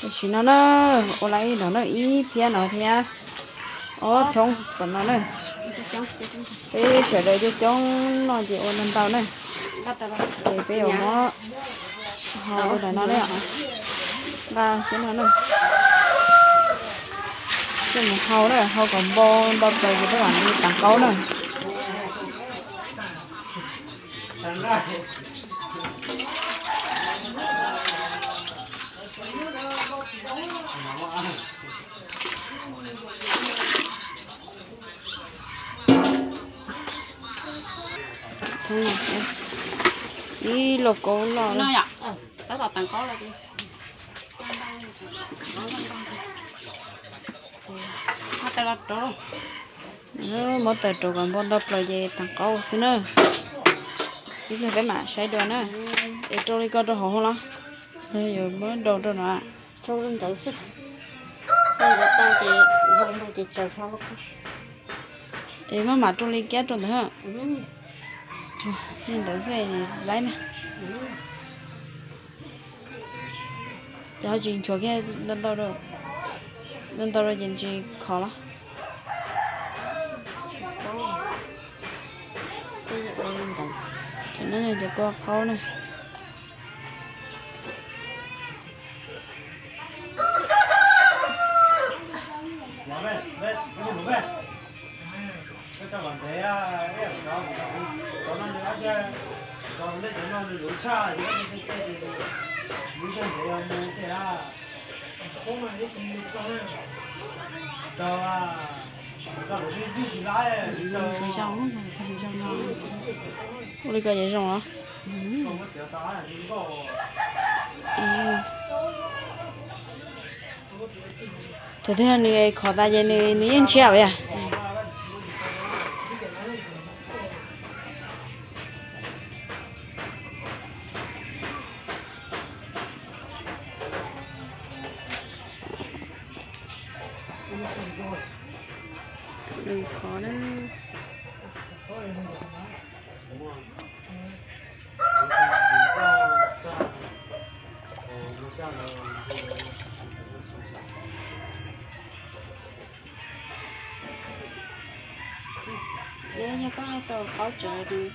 Tam sim no na, ua lawm ib no na, ib phiab no thiab ob thoob tom no na. Peb sawv daws coob coob noj ces ua ntau ntau na. Ces peb yuav muab hau ua daim no na, nqa xwb no na. Coj mus hau na, hau kom npo nto plaws ces peb mam li tag qaub na. Ib lauj kaub loj. Muab taws rau kom npo nto plaws ces tag qaub xwb na. Ib pliag peb mam saib dua na. Es rau li ko rau hauv los? Yuav muab rau rau no. Rau li ntawd xwb. Rau ntawd tau ces, rau ntawd ces tsaws hlo. Es maj mam rau li kiab rau ntawd. Li ntawd xwb laib na. Ces ho tsis nchuav kiag ntau ntau rau, ntau ntau rau ces tsis khov los. Cov no yog cov kua qaub na. Ua li ko ces zoo los? Thaum twg nws khov tas ces nws, nws yeej ntshiab yom. Nws khov na. Yog koj rau qaub tsawv, nws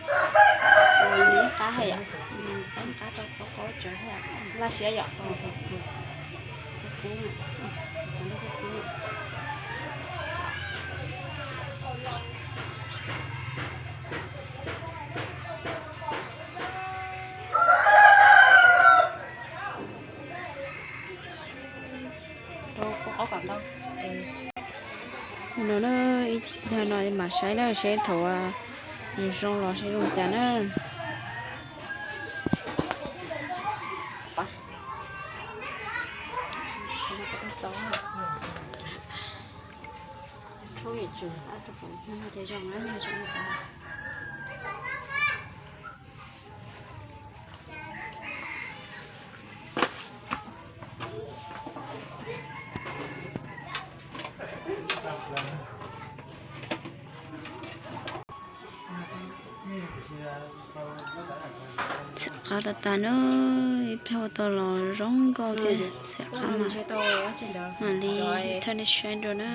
yeej qab hais yom, nws yeej qab rau qaub qaub tsawv hais, laj siab yom. Rau qaub kom ntau. No na, ib pliag no mam saib na, seb thaum nws zoo los seb zoo cas na. Txhim qab tas tas na, ib pliag ua tau los zoo nkauj thiab, txhim qab mas mam li thaj li saib dua na.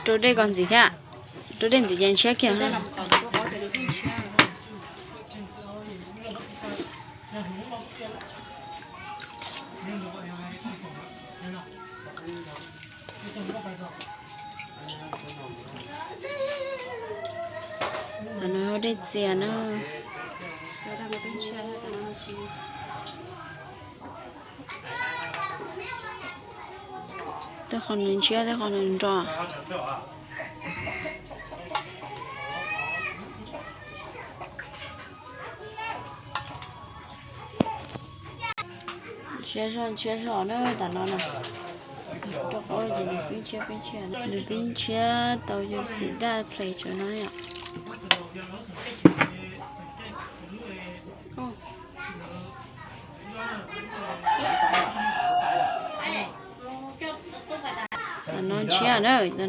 Rau dej kom ntxiv thiab, rau dej ntxiv ces ntshiab kiag. Tam no dej txias na. Tej qhov nws ntshiab, tej qhov nws nro. Ntshiab zog ntshiab zog na tam no na. Rau qhov ces nws pib ntshiab pib ntshiab, nws pib ntshiab tau yus xim daj ples tsav no yom. Tam no ntshiab na, tam